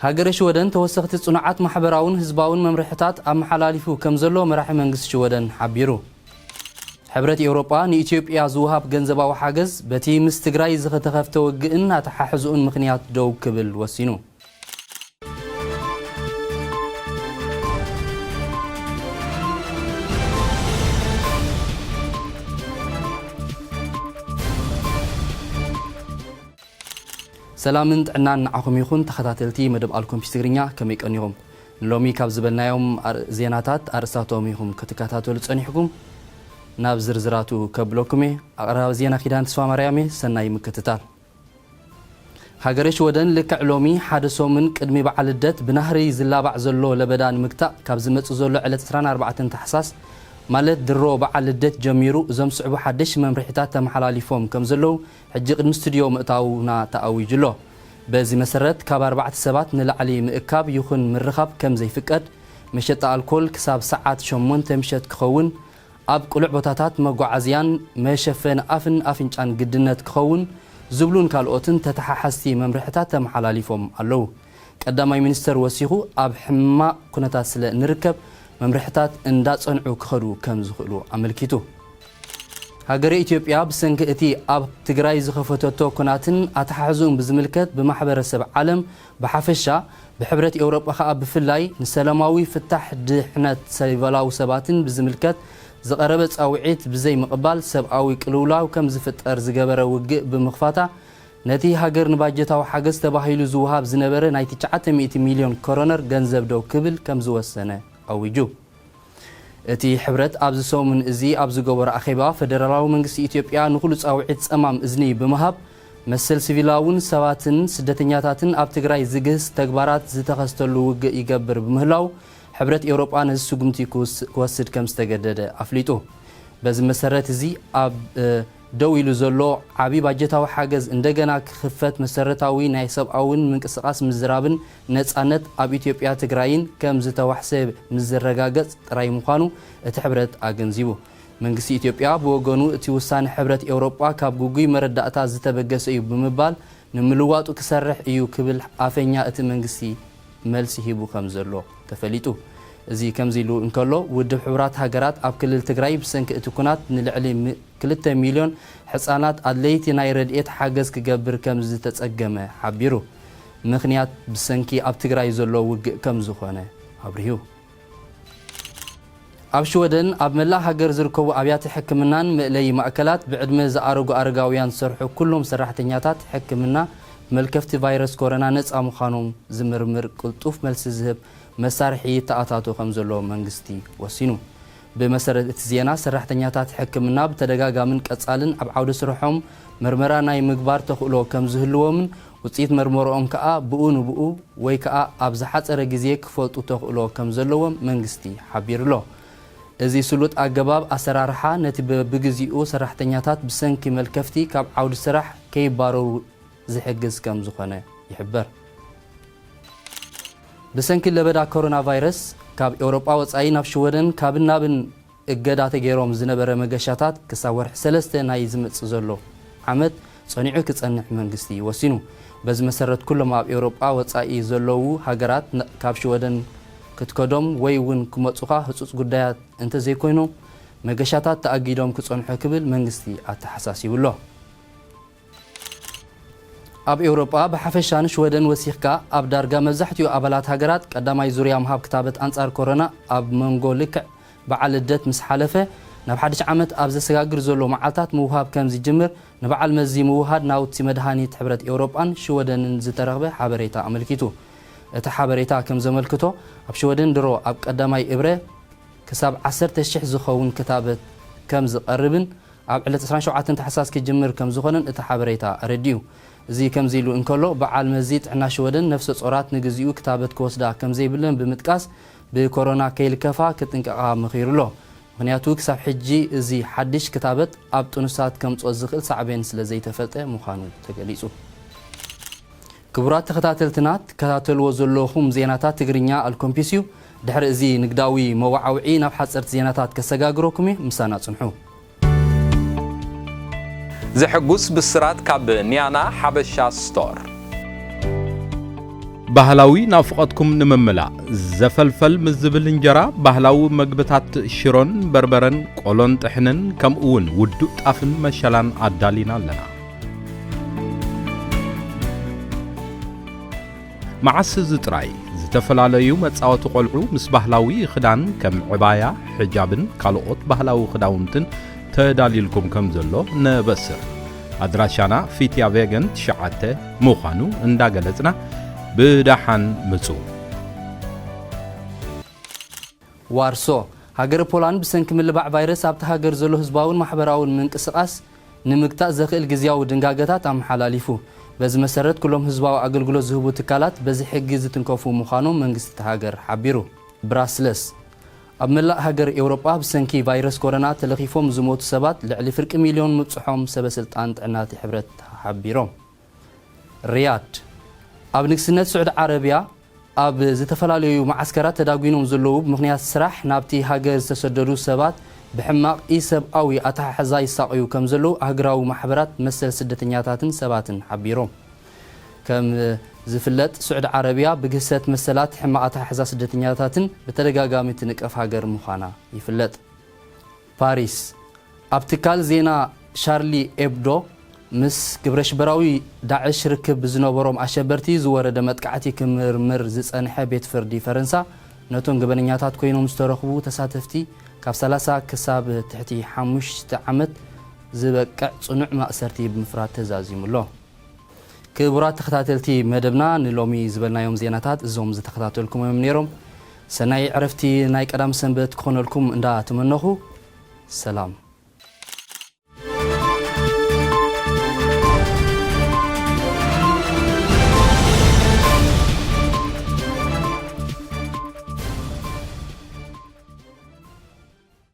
ሃገረ ሽወደን ተወሰኽቲ ጽኑዓት ማሕበራውን ህዝባውን መምርሕታት ኣመሓላሊፉ ከም ዘሎ መራሒ መንግስቲ ሽወደን ሓቢሩ። ሕብረት ኤውሮጳ ንኢትዮጵያ ዝወሃብ ገንዘባዊ ሓገዝ በቲ ምስ ትግራይ ዝተኸፍተ ውግእን ኣተሓሕዝኡን ምኽንያት ደው ክብል ወሲኑ። ሰላምን ጥዕናን ንዓኹም ይኹን ተኸታተልቲ መደብ ኣልኮምፒስ ትግርኛ፣ ከመይ ቀኒኹም? ንሎሚ ካብ ዝበልናዮም ኣር-፣ ዜናታት ኣርእስታቶም ኢኹም ክትከታተሉ ጸኒሕኩም። ናብ ዝርዝራቱ ከብለኩም እየ። ኣቕራቢ ዜና ኪዳን ተስፋ ማርያም እየ። ሰናይ ምክትታል። ሃገረ ሽወደን ልክዕ ሎሚ ሓደ ሰሙን ቅድሚ በዓል ልደት ብናህሪ ዝላባዕ ዘሎ ለበዳ ንምግታእ ካብ ዝመጽእ ዘሎ ዕለት ዕስራን ኣርባዕተን ታሕሳስ ማለት ድሮ በዓል ልደት ጀሚሩ እዞም ዝስዕቡ ሓደሽቲ መምርሒታት ተመሓላሊፎም ከም ዘለዉ ሕጂ ቅድሚ ስቱድዮ ምእታውና ተኣዊጁ ኣሎ። በዚ መሰረት ካብ ኣርባዕተ ሰባት ንላዕሊ ምእካብ ይኹን ምርኻብ ከም ዘይፍቀድ፣ መሸጣ ኣልኮል ክሳብ ሰዓት ሸሞንተ ምሸት ክኸውን፣ ኣብ ቅሉዕ ቦታታት መጓዓዝያን መሸፈኒ ኣፍን ኣፍንጫን ግድነት ክኸውን ዝብሉን ካልኦትን ተተሓሓዝቲ መምርሕታት ተመሓላሊፎም ኣለዉ። ቀዳማይ ሚኒስተር ወሲኹ ኣብ ሕማቕ ኩነታት ስለ እንርከብ መምርሕታት እንዳጸንዑ ክኸዱ ከም ዝኽእሉ ኣመልኪቱ። ሃገረ ኢትዮጵያ ብሰንኪ እቲ ኣብ ትግራይ ዝኸፈተቶ ኩናትን ኣተሓሕዝኡን ብዝምልከት ብማሕበረሰብ ዓለም ብሓፈሻ ብሕብረት ኤውሮጳ ከኣ ብፍላይ ንሰላማዊ ፍታሕ ድሕነት ሲቪላዊ ሰባትን ብዝምልከት ዝቐረበ ጻውዒት ብዘይ ምቕባል ሰብኣዊ ቅልውላው ከም ዝፍጠር ዝገበረ ውግእ ብምኽፋታ ነቲ ሃገር ንባጀታዊ ሓገዝ ተባሂሉ ዝወሃብ ዝነበረ ናይ ትሽዓተ ሚእቲ ሚልዮን ኮሮነር ገንዘብ ደው ክብል ከም ዝወሰነ ኣዊጁ። እቲ ሕብረት ኣብዚ ሰሙን እዚ ኣብ ዝገበሮ ኣኼባ፣ ፈደራላዊ መንግስቲ ኢትዮጵያ ንኹሉ ጻውዒት ጸማም እዝኒ ብምሃብ፣ መሰል ሲቪላውን ሰባትን ስደተኛታትን ኣብ ትግራይ ዝግህስ ተግባራት ዝተኸስተሉ ውግእ ይገብር ብምህላው፣ ሕብረት ኤውሮጳ ነዚ ስጉምቲ ክውስ-፣ ክወስድ ከም ዝተገደደ ኣፍሊጡ። በዚ መሰረት እዚ ኣብ፣ እ፣ ደው ኢሉ ዘሎ ዓቢ ባጀታዊ ሓገዝ እንደገና ክኽፈት መሰረታዊ ናይ ሰብኣውን ምንቅስቓስ ምዝራብን ነጻነት ኣብ ኢትዮጵያ ትግራይን ከም ዝተዋሕሰ ምስ ዝረጋገጽ ጥራይ ምዃኑ እቲ ሕብረት ኣገንዚቡ። መንግስቲ ኢትዮጵያ ብወገኑ እቲ ውሳነ ሕብረት ኤውሮጳ ካብ ግጉይ መረዳእታ ዝተበገሰ እዩ ብምባል ንምልዋጡ ክሰርሕ እዩ ክብል ኣፈኛ እቲ መንግስቲ መልሲ ሂቡ ከም ዘሎ ተፈሊጡ። እዚ ከምዚ ኢሉ እንከሎ፣ ውድብ ሕቡራት ሃገራት ኣብ ክልል ትግራይ ብሰንኪ እቲ ኩናት ንልዕሊ ሚ-፣ ክልተ ሚልዮን ሕጻናት ኣድለይቲ ናይ ረድኤት ሓገዝ ክገብር ከም ዝተጸገመ ሓቢሩ። ምኽንያት ብሰንኪ ኣብ ትግራይ ዘሎ ውግእ ከም ዝኾነ ኣብሪሁ። ኣብ ሽወደን ኣብ መላእ ሃገር ዝርከቡ ኣብያተ ሕክምናን መእለዪ ማእከላት ብዕድመ ዝኣረጉ ኣረጋውያን ዝሰርሑ ኩሎም ሰራሕተኛታት ሕክምና መልከፍቲ ቫይረስ ኮሮና ነጻ ምዃኖም ዝምርምር ቅልጡፍ መልሲ ዝህብ መሳርሒ ይተኣታቶ ከም ዘሎ መንግስቲ ወሲኑ። ብመሰረት እቲ ዜና፣ ሰራሕተኛታት ሕክምና ብተደጋጋምን ቀጻልን ኣብ ዓውዲ ስርሖም መርመራ ናይ ምግባር ተኽእሎ ከም ዝህልዎምን ውጽኢት መርመርኦም ከኣ ብኡ ንብኡ ወይ ከኣ ኣብ ዝሓጸረ ግዜ ክፈልጡ ተኽእሎ ከም ዘለዎም መንግስቲ ሓቢሩ ኣሎ። እዚ ስሉጥ ኣገባብ ኣሰራርሓ ነቲ በብግዜኡ ሰራሕተኛታት ብሰንኪ መልከፍቲ ካብ ዓውዲ ስራሕ ከይባረሩ ዝሕግዝ ከም ዝኾነ ይሕበር። ብሰንኪ ለበዳ ኮሮና ቫይረስ ካብ ኤውሮጳ ወጻኢ ናብ ሽወደን ካብን ናብን እገዳ ተገይሮም ዝነበረ መገሻታት ክሳብ ወርሒ ሰለስተ ናይ ዝመጽእ ዘሎ ዓመት ጸኒዑ ክጸንሕ መንግስቲ ወሲኑ። በዚ መሰረት ኩሎም ኣብ ኤውሮጳ ወጻኢ ዘለዉ ሃገራት ን-፣ ካብ ሽወደን ክትከዶም ወይ እውን ክመጹኻ ህጹጽ ጉዳያት እንተዘይኮይኑ መገሻታት ተኣጊዶም ክጸንሑ ክብል መንግስቲ ኣተሓሳሲቡ ኣሎ። ኣብ ኤውሮጳ ብሓፈሻን ሽወደን ወሲኽካ ኣብ ዳርጋ መብዛሕትኡ ኣባላት ሃገራት ቀዳማይ ዙርያ ምሃብ ክታበት ኣንጻር ኮሮና ኣብ መንጎ ልክዕ በዓል ልደት ምስ ሓለፈ ናብ ሓድሽ ዓመት ኣብ ዘሰጋግር ዘሎ መዓልታት ምውሃብ ከም ዝጅምር ንበዓል መዚ ምውሃድ ናውቲ መድሃኒት ሕብረት ኤውሮጳን ሽወደንን ዝተረኽበ ሓበሬታ ኣመልኪቱ። እቲ ሓበሬታ ከም ዘመልክቶ ኣብ ሽወደን ድሮ ኣብ ቀዳማይ እብረ ክሳብ ዓሰርተ ሽሕ ዝኸውን ክታበት ከም ዝቐርብን ኣብ ዕለት ዕስራን ሸውዓተን ታሕሳስ ክጅምር ከም ዝኾነን እቲ ሓበሬታ ኣረዲኡ። እዚ ከምዚ ኢሉ እንከሎ፣ በዓል መዚ ጥዕና ሽወደን ነፍሰ ጾራት ንግዚኡ ክታበት ክወስዳ ከም ዘይብለን ብምጥቃስ፣ ብኮሮና ከይልከፋ ክጥንቀቓ መኺሩ ኣሎ። ምኽንያቱ ክሳብ ሕጂ እዚ ሓድሽ ክታበት ኣብ ጥኑሳት ከምጽኦ ዝኽእል ሳዕቤን ስለ ዘይተፈልጠ ምዃኑ ተገሊጹ። ክቡራት ተኸታተልትና፣ ትከታተልዎ ዘለኹም ዜናታት ትግርኛ ኣልኮምፒስ እዩ። ድሕሪ እዚ ንግዳዊ መወዓውዒ ናብ ሓጸርቲ ዜናታት ከሰጋግረኩም እየ። ምሳና ጽንሑ። ዘሐጉስ ብስራት ካብ ኒያና ሓበሻ ስቶር። ባህላዊ ናፍቖትኩም ንምምላእ፣ ዘፈልፈል ምስ ዝብል እንጀራ፣ ባህላዊ መግብታት ሽሮን በርበረን፣ ቆሎን ጥሕንን፣ ከምኡ እውን ውዱእ ጣፍን መሸላን ኣዳሊና ኣለና። መዓስ እዚ ጥራይ፣ ዝተፈላለዩ መጻወቲ ቆልዑ ምስ ባህላዊ ክዳን ከም ዕባያ፣ ሕጃብን ካልኦት ባህላዊ ክዳውንትን ተዳልዩልኩም ከም ዘሎ ነበስር። ኣድራሻና ፊትያ ቬገን ትሽዓተ ምዃኑ እንዳገለጽና፣ ብደሓን ምጹ። ዋርሶ፣ ሃገረ ፖላንድ ብሰንኪ ምልባዕ ቫይረስ ኣብቲ ሃገር ዘሎ ህዝባውን ማሕበራውን ምንቅስቓስ ንምግታእ ዘኽእል ግዝያዊ ድንጋገታት ኣመሓላሊፉ። በዚ መሰረት፣ ኩሎም ህዝባዊ ኣገልግሎት ዝህቡ ትካላት በዚ ሕጊ ዝትንከፉ ምዃኖም መንግስቲ እታ ሃገር ሓቢሩ። ብራስለስ፣ ኣብ መላእ ሃገር ኤውሮጳ ብሰንኪ ቫይረስ ኮሮና ተለኺፎም ዝሞቱ ሰባት ልዕሊ ፍርቂ ሚልዮን ምብጽሖም ሰበ ስልጣን ጥዕና እቲ ሕብረት ሓቢሮም። ሪያድ፣ ኣብ ንግስነት ስዑዲ ዓረብያ ኣብ ዝተፈላለዩ መዓስከራት ተዳጒኖም ዘለዉ ብምኽንያት ስራሕ ናብቲ ሃገር ዝተሰደዱ ሰባት ብሕማቕ ኢሰብኣዊ ኣተሓሕዛ ይሳቐዩ ከም ዘለዉ ኣህግራዊ ማሕበራት መሰል ስደተኛታትን ሰባትን ሓቢሮም። ከም ዝፍለጥ፣ ስዑዲ ዓረብያ ብግህሰት መሰላት ሕማቕ ኣተሓሕዛ ስደተኛታትን ብተደጋጋሚ ትንቀፍ ሃገር ምዃና ይፍለጥ። ፓሪስ፣ ኣብ ትካል ዜና ሻርሊ ኤብዶ ምስ ግብረሽበራዊ ዳዕሽ ርክብ ብዝነበሮም ኣሸበርቲ ዝወረደ መጥቃዕቲ ክምርምር ዝጸንሐ ቤት ፍርዲ ፈረንሳ፣ ነቶም ገበነኛታት ኮይኖም ዝተረኽቡ ተሳተፍቲ ካብ ሰላሳ ክሳብ ትሕቲ ሓሙሽተ ዓመት ዝበቅዕ ጽኑዕ ማእሰርቲ ብምፍራድ ተዛዚሙ ኣሎ። ክቡራት ተኸታተልቲ መደብና፣ ንሎሚ ዝበልናዮም ዜናታት እዞም ዝተኸታተልኩሞም ነይሮም። ሰናይ ዕረፍቲ ናይ ቀዳም ሰንበት ክኾነልኩም እንዳተመነኹ፣ ሰላም።